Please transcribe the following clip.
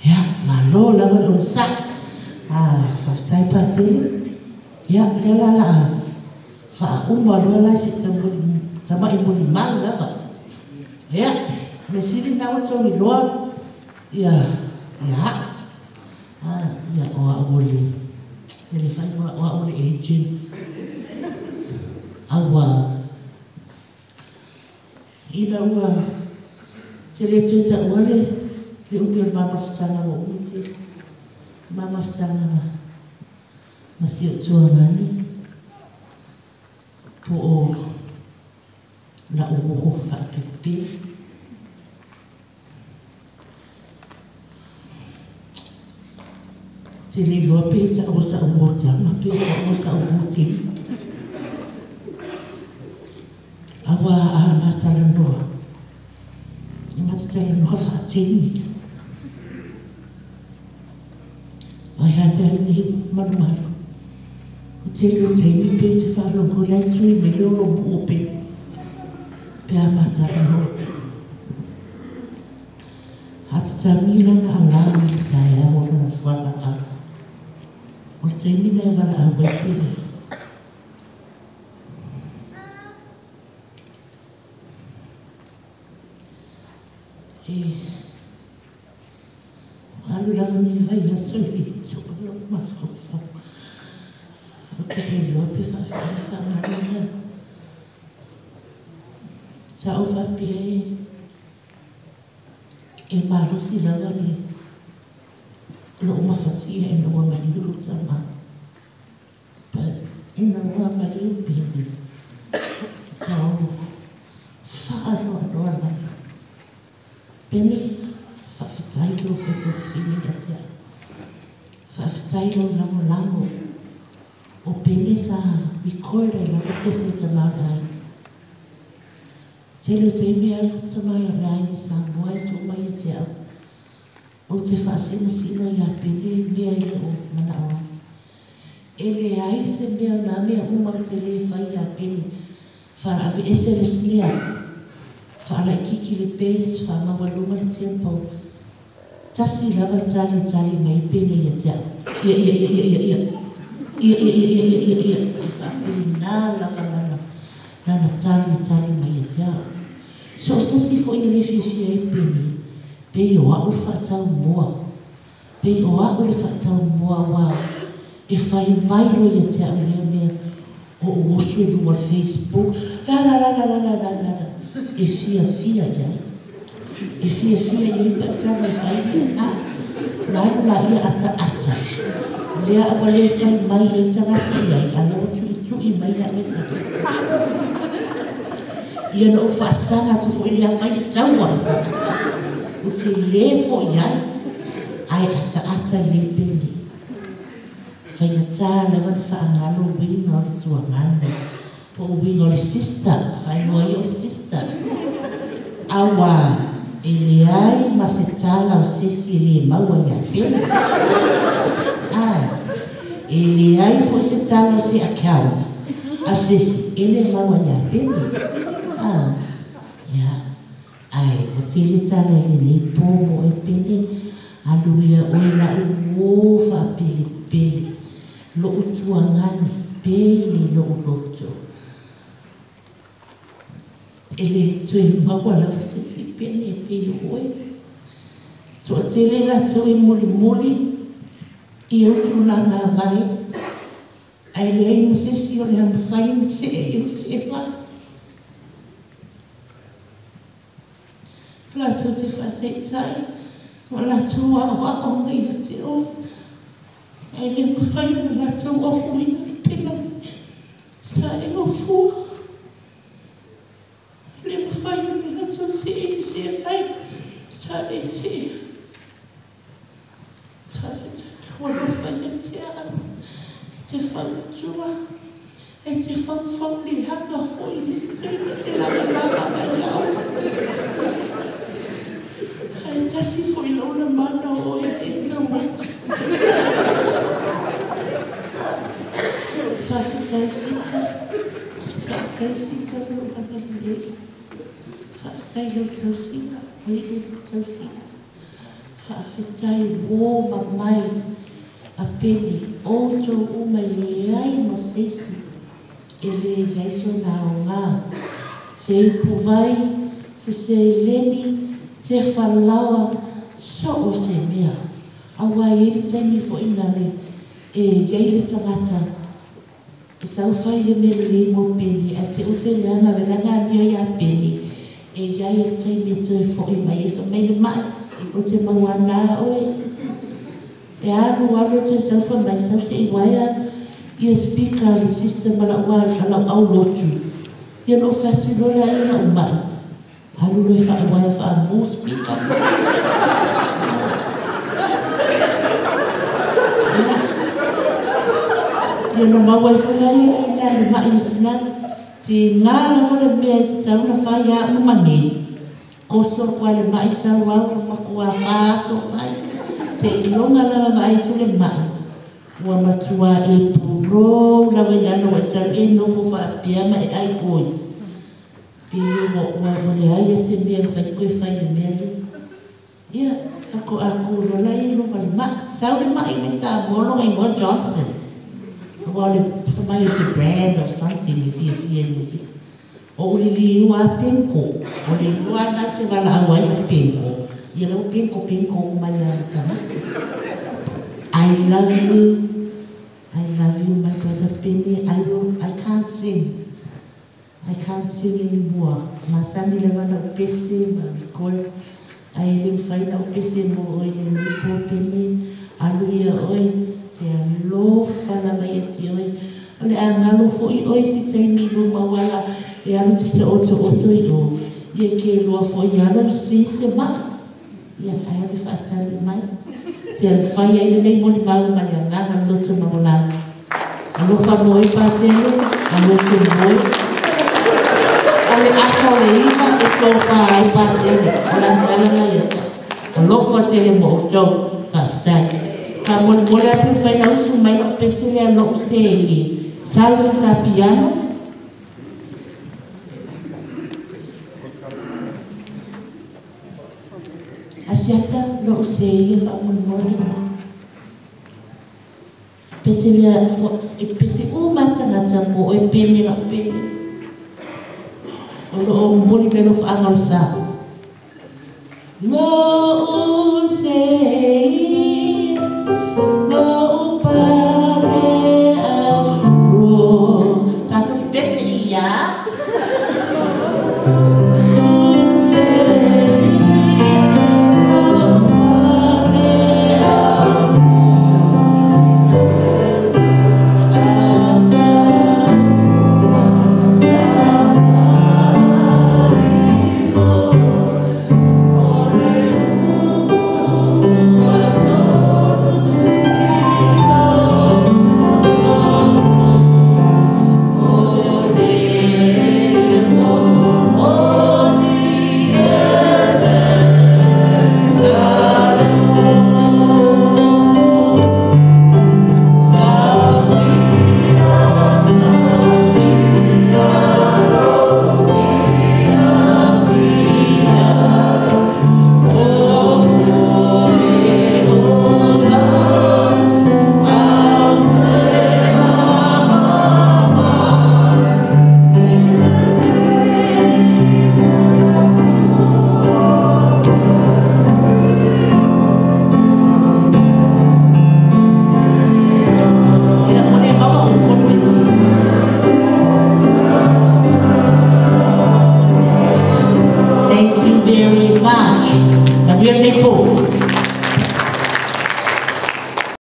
Ia, malo lava le onosai. Faafetai Patele. Ia, lea la o le a faauma loa la i se tamai molimau lava. Ia, mea sili lena ua outou iloa ia au. Ia, o au o le, e le faaigoa o au o le agent. Aua, ina ua te le toe taua le umi o le ma mafutaga ua umi tele. Ma mafutaga ma si ou tuagani po o la'u uo faapelepele. Te le iloa pe taua sa'u uo tama pe taua sa'u uo teine. Aua a matalanoa, e ma te talanoa faateine. Ai ha mea lenei malumalu. O tele o taimi pe te faalogo lai tui mai le olo muu o pe. Pe a matalanoa. Atatagi lana alarm i le taeao o lona fualaau. O le taimi lea e valaau ai pele. E alu lava nei vaiaso i le to'a lou mafaufau. Ou te le iloa pe faafefea ona faamalo lea. Sa ou faapea e malosi lava le lou mafatia ina ua maliu lou tama. But ina ua maliu Pele, sa ou faaloaloa lava. Pele, faafetai lou faitofine ia te au. Faafetai lou lagolago. O Pele sa record ai lava pese o tama o le aiga. Tele o taimi alu tama o le aiga Samoa e tuu mai ia te au. Ou te faasinosino ia Pele mea e le o manao ai. E leai se mea o nā mea uma ou te le fai ia Pele. Faalaave ese le snare. Faalaititi le bass, faamaualuga le tempo. Tasi lava le talitali mai Pele ia te au. Ia, ia, ia, ia, ia, ia. Ia, ia, ia, ia, ia, ia, ia. E faapena lava lana talitali mai ia te au. So o se isi foi e le fiafia ai Pele, pei o au le faataumua. Pei o au le faataumua ua e fai mai loa ia te au lea mea o ou oso i luga o le Facebook. La la la la la la la la la. E fiafia i ai. E fiafia i ai pe a taga e fai mea na. Na alu laia ataata. Lea ua le fai mai ai tagata i ai, a lea ua tuitui mai au e tagata. Ia na ou faasaga atu foi lea fai le taua ma tagata. Ou te le foi ai, ae ataata lelei Pele. Faigata lava le faagalo uiga o le tuagani. Po o uiga o le sister, faaigoa ia o le sister. Aua e leai ma se tala o se isi e le maua ia Pele. E leai foi se tala o se account a se isi e le maua ia Pele. Ia, ae ua tele tala i lenei po mo oe Pele. Alu ia oe la'u uō faapelepele. Lo'u tuagani pele lo'u loto. E le toe maua lava se isi Pele e pei o oe. Toatele latou e molimoli i ou tulaga avae. Ae leai ma se isi o le a mafai ona see i ou seevae. Latou te faataitai ma latou aoao mai ia te oe. Ae le mafai ona latou ofuina le pela sa e ofua. Le mafai ona latou see i seevae sa e see. Faafetai ua alofa ia te au. E te fautua, e te faufauliaga foi i se taimi e te lavalava ai au. Ae tasi foi lou lamana o oe e tau atu. Faafetai Sita, faafetai Sita lou agalelei. Faafetai lau tausiga, o iu lou tausiga. Faafetai uō ma mai a Peni outou uma e leai ma se isi e lē i ai sona aogā, se ipuvai, se seleni, se falaoa, so o se mea. Auā e i ai le taimi foi lale e i ai le tagata e sau fai le mea lelei mo Peni, ae te i ua toe leaga leaga amio ia Peni, e i ai le taimi e toe fo'i mai ai fai mai le ma'i, ou te mauanā oe. E alu alu e toe sau fai mai, sau se i uaea ia speaker a le sister ma lau a lau aulotu. Ia ona ou fai atu loa lea ai lau ma'i, alu loa e faauaea faamu speaker. Ia ona maua ai foi lea i le ma'i o Sinanu. Tiga lava le mea e tatau ona fai a uma nei. Toso atu lava i le ma'i sau au matuā 4 aso fai. Seiloga lava vaai atu le ma'i ua matua e pulou lava i lalo ua e sau e nofo faapea ma e ai oi. Pei ua leai lava se mea e mafai ona toe fai i le mea lea. Ia, faatoa tu loa lea i luga o le ma'i. Sau le ma'i mai Samoa lona igoa Johnson. Aua o le fai mai o se brand of something e fiafia i Niu Sila. O ou liliu a Penko. O le igoa lena ou te valaau ai o Penko. Ia lea ua Penko Penko uma ai lava ma tagata. I love you. I love you my brother Peni. I will, I can't sing. I can't sing anymore. Masani lava ona ou pese ma record. Ae le mafai ona ou pese mo oe i lenei po Peni. Alu ia oe, te alofa lava ia te oe. O le a galo foi oe i se taimi i luma auala e alu te taotooto i o. Ia e te iloa foi lava lou sē se maa. Ia ae alu e faatali mai. Te fai ai lenei molimau ma le agaga loto maualalo. Alofa mo oe Patele, alofa mo oe. O le aso o le 9 e tofa ai Patele, o lana tala lena ia te au. Alofa tele mo outou. Faafetai. Faamolemole atu le Failausu mai lau pese lea lo'u sēi. Sau se ta piano. Asiata lo'u sēi e faamolemole. Pese lea e pese uma lava tagata po oe Pene lau Pene. O lo o momoli mai alofaaga o le sa. Lo'u sēi, lo'u pale alo. Tatou pese ia. Thank you very much. Manuia lenei po.